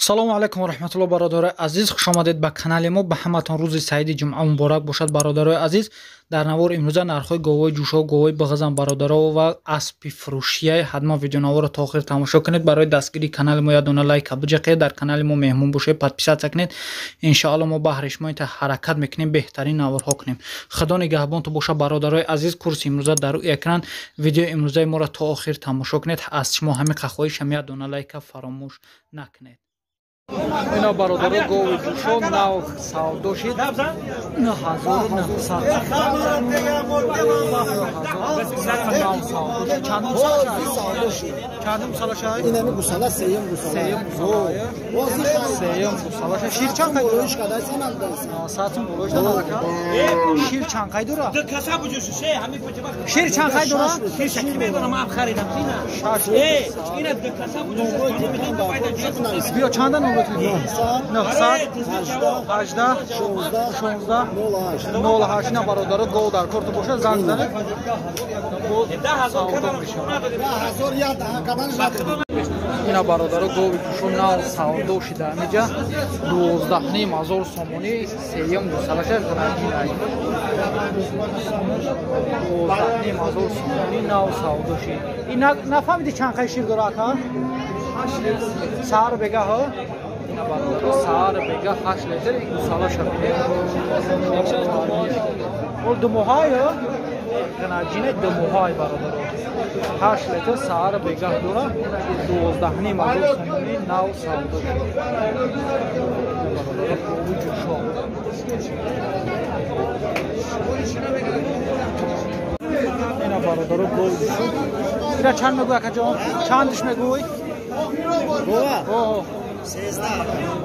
Салому алайкум ва раҳматуллоҳ, бародарои азиз, хуш омадед ба канали мо. Ба ҳаматон рӯзи саиди ҷумъа муборак бошад, бародарои азиз. Дар навор имрӯза нархҳои говҳои ҷӯшо, говҳои бағазан, бародаро ва аспи фурӯшия. Ҳатман видеонаворро то охир тамошо кунед. Барои дастгирии канали мо як дона лайка биҷақед, дар канали мо меҳмон бошед, подписаться кунед. Иншоалло мо баҳри шумо инта ҳаракат мекунем, беҳтарин наворҳо кунем. Худо нигаҳбонтон бошад, бародарои азиз. Курси имрӯза дар рӯи экран. Видеои имрӯзаи моро то охир тамошо кунед. Аз шумо ҳамин хоҳишам, як дона лайка фаромӯш накунед. Ина бародаро, гови ҷӯшо нав савдо шид, 9900. Чандум гусалаша? Инами гусала сеюм гусала. Сеюм гусала. Сеюм гусалаша. Шир чанд қай дора? Саатун болоиш дака. Шир чанд қай дора? Шир чанд қай дора? Шаш. Биё, чанда номро? 900 18 16 08. Ина бародаро, гов дар корту бошад, занг занед. Савдо мешавад. Ина бародаро, гови ҷӯшо нав савдо шида ҳамиҷа 12,5 ҳазор сомонӣ. Сеюм гусалаша ғанаҷинай. 12,5 ҳазор сомонӣ нав савдо шид. Ин нафаҳмиди чанд қай шир дора, ака? Саҳар бегаҳо? Ина бародаро, саҳар бега 8 литр. Ин гусалаша бинед. Ол думоҳай ғанаҷине, думоҳай бародаро. 8 литр саҳар бегаҳ дора. 12,5 ҳазор сомонӣ нав савдо шид. Бародаро, гови ҷӯшо. Ина бародаро, гови ҷӯшо. Ина чанд мегӯй, акаҷон? Чандиш мегӯй? Гова?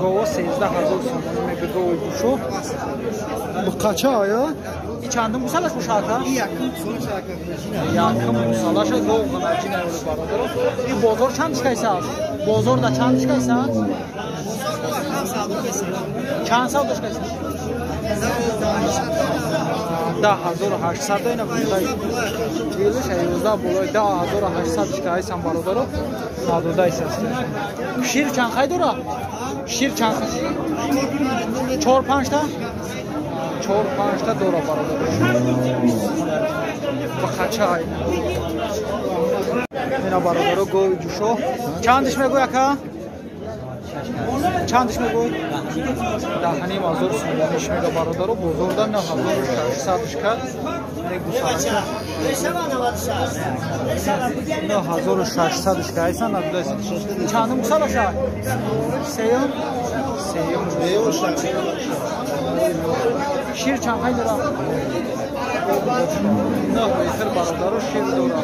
Гова 13 ҳазор сомонӣ мегӯй, гови ҷӯшо. Буқача оё? И чандум гусалаш боша, ака? Якум гусалаша, гов ғанаҷина ёри, бародаро. И бозор чанд кайса аст? Бозор да чанд кайса аст? Чанд савдош кайса? 10 800. Ина гуфтаи чилиш 11 болои 10 800 кайсан, бародаро. Надодаис аст. Шир чанд қай дора? Шир чанд? Чор панҷта? Чор панҷта дора, бародаро. Бақача айна. Ина бародаро, гови ҷӯшо. Чандиш мегӯй, ака? Чандиш мегӯй? 10,5 ҳазор сомониш мега, бародаро. Бозорда 9600 кард. 9600 кайсан надудайс. Чандум гусалаша? Сеюм? Сеюм. Шир чанд қай дора? 9 литр, бародаро, шир дора.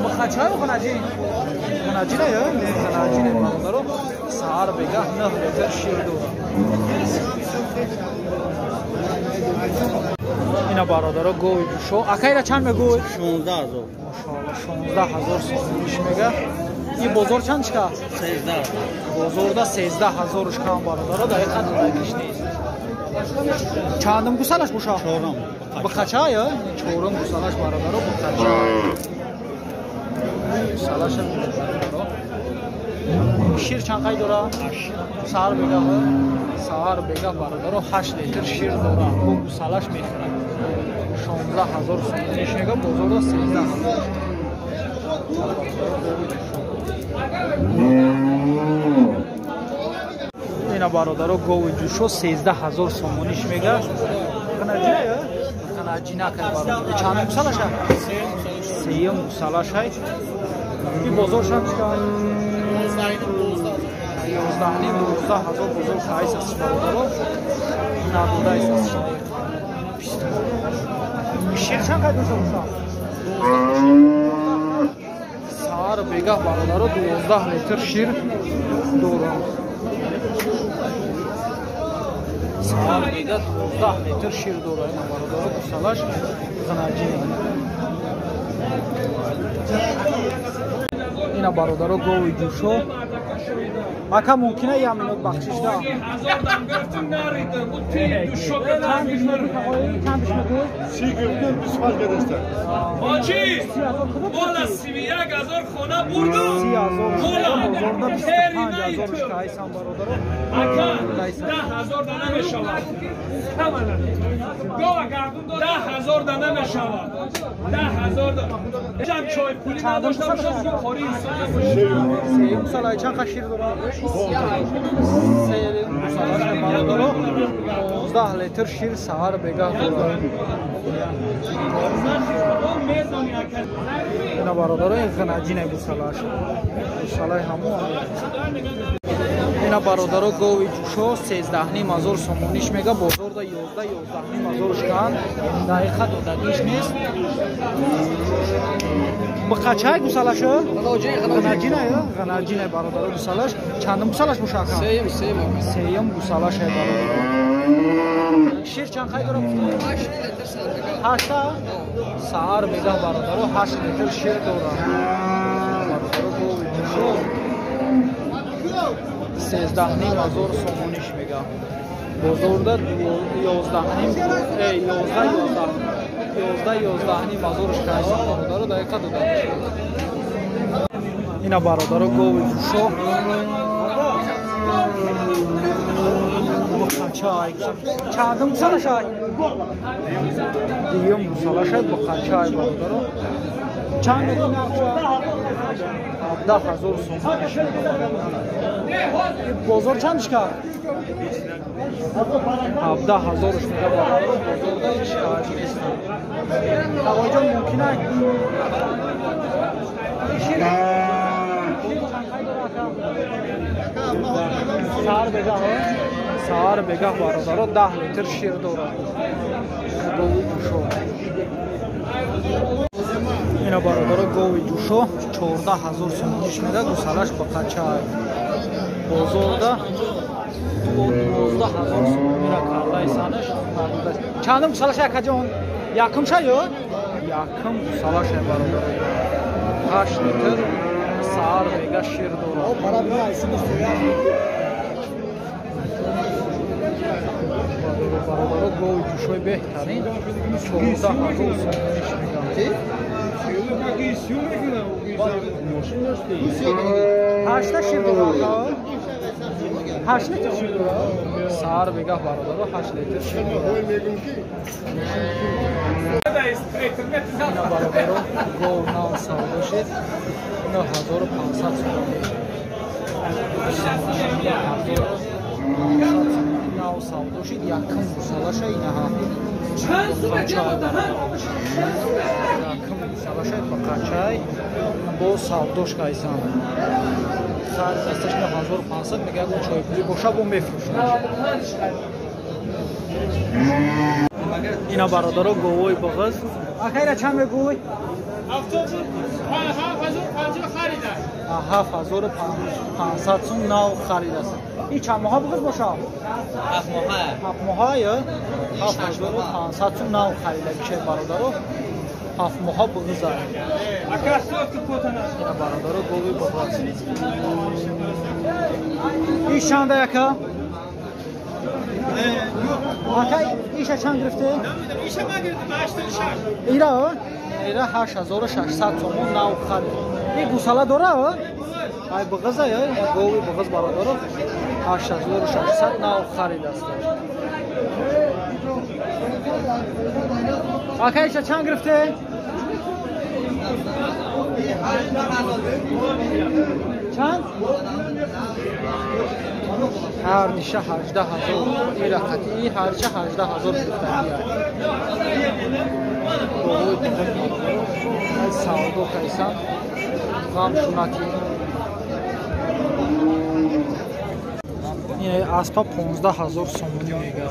Бахачаю ғанаҷин? Ғанаҷина ё? Ғанаҷине, бародаро. Саҳар бегаҳ 9 литр шир дора. Ина бародаро, гови ҷӯшо. Ака, ира чанд мегӯй? 16 ҳазор. Машоалло, 16 ҳазор сомониш мега. И бозор чанд чика? 13. Бозорда 13 ҳазоруш кам, бародаро, дар қадр дагиш нест. Чандум гусалаш боша? Чорум. Бақача ё? Чорум гусалаш, бародаро, бақача. Гусалаша бародаро. Шир чанд қай дора? Саҳар бегаҳ? Саҳар бегаҳ, бародаро, 8 литр шир дора. Бо гусалаш мехӯрад. 16 ҳазор сомониш мега, бозорда 13 ҳазор. Ина бародаро, гови ҷӯшо 13 ҳазор сомониш мега. Ғанаҷина кай, бародаро. Чанд гусалаша? Сеюм гусалашай. И бозор чанд чика? 11,5, 12 ҳазор бозор кайс аст, бародаро. Надодаис аст. Шир чанд қай дошта боша? Саҳар бегаҳ, бародаро, 12 литр шир дорам. Саҳар бегаҳ 12 литр шир дора, ина бародаро, гусалаш ғанаҷин. Ина бародаро, гови ҷӯшо. Ака мумкина як минут бахшиш да. Чанд бишмегӯ? 30 гирифтем, 25 гирифтем. Ҳоҷӣ! Бола 31 ҳазор хона бурдум. 30 ҳазор бозорда 25 ҳазор шкайсан бародаро. Ака 10 ҳазор дана мешавад. Гова гардун 10 ҳазор дана мешавад. 10 ҳазор дана. Ҷам чой пули надошта бошад, кори инсон набошад. Сеюм салай чанд шир дорад? Сеюм салай бародаро 15 литр шир саҳар бегаҳ дорад. Ина бародаро ин ғанаҷине гусалаш. Гусалай ҳамо. Ина бародаро гови ҷӯшо 13.5 ҳазор сомониш мега, бозорда 11 11.5 ҳазорш кан. Дақиқа додагиш нест. Бақачай гусалашо? Ғанаҷина ё? Ғанаҷина бародаро гусалаш. Чандум гусалаш боша ака? Сеюм, сеюм. Сеюм гусалаш ай бародаро. Шир чанд қай дора гуфтӣ? 8 литр саҳар бегаҳ. 8-та? Саҳар бегаҳ бародаро 8 литр шир дора. Бародаро гови ҷӯшо 13.5 ҳазор сомониш мега. Бозорда 11.5 11 11.5 ҳазорш кайсан бародаро дақиқа дода мешавад. Ина бародаро гови ҷӯшо бухачай. Чандум гусалашай? Дуюм гусалашай бухачай бародаро. Чанд мегӯ нархша? 17 ҳазор сомониш. Бозор чандиш кард? 17 ҳазорш мега бародаро. Бозорда ҳеч шикоят нест. Ағоҷон мумкин аст? Саҳар бегаҳ, саҳар бегаҳ бародаро 10 литр шир дорад. Гови ҷӯшо. Ина бародаро гови ҷӯшо 14 ҳазор сомониш мега, гусалаш бақачай. Бозорда 12 ҳазор сомонира кардаи санаш. Чандум гусалаш акаҷон? Якум ша ё? Якум гусалаш бародаро. 8 литр саҳар бега шир дорад. Бародаро гови ҷӯшои беҳтарин 14 ҳазор сомониш мега. 8 шир дорад. 8 литр шир дорад. Саҳар бегаҳ бародаро 8 литр шир дорад. Ина бародаро гов нав савдо шид 9500 сомонӣ. Нав савдо шид якум гусалаша инаҳа. Якум гусалаша бақачай бо савдош кайсан. Сар дасташ 9500 мега, ягон чойпулӣ боша бо мефурӯшад. Ина бародаро говои бағыз. Акайра чанд мегӯй? 7500 сум нав харидааст. Ин чанд моҳа бағыз боша? 7 моҳа. 7 моҳа ё? 7500 сум нав харида бародаро. 7 моҳа бағыз аст. Ина бародаро гови бағыз. Ин чанда яка? Ака иша чанд гирифте? Иша ман гирифтам 86. Ира? Ира 8600 сомон нав харид. Ин гусала дора? Ай бағыза ё? Гови бағыз бародаро 8600 нав харид аст. Ака иша чанд гирифте? Чанд? Ҳар диша 18 ҳазор. Ира қатъи ҳарча 18 ҳазор гирифтагия. Ай савдо кайсан. Ғам шунати. Ин аспа 15 ҳазор сомонӣ мега.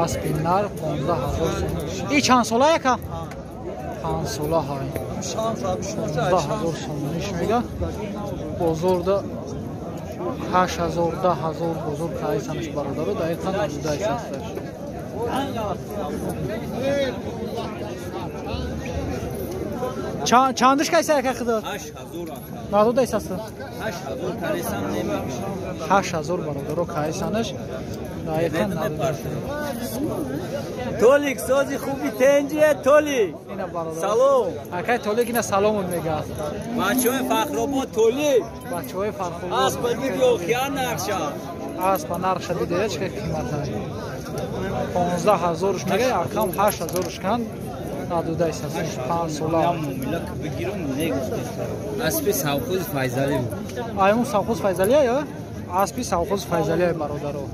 Аспи нар 15 ҳазор сомонӣ. И чанд сола яка? 5 сола ҳай. 15 ҳазор сомониш мега. Бозорда 8 ҳазор, 10 ҳазор бозор кайсанаш бародаро, дақиқан набудаи састаш. Чандиш кайса яка худо? 8000 ака. Надода исаст? 8000 каресам намегирам. 8000 бародаро кайсанаш. Дақиқан надода. Толик сози хуби тенҷие Толик. Ина бародар. Салом. Акай Толик ина саломон мегӯяд. Бачаҳои Фахробод Толик. Бачаҳои Фархобод. Асп диди океан нарша. Аспа нарша диде чӣ қимата. 15000 мегӯяд, акам 8000 кан надода исаст. 5 сола. Аспи совхози Файзалӣ. Аймун совхоз Файзалия ё? Аспи совхоз Файзалия бародаро.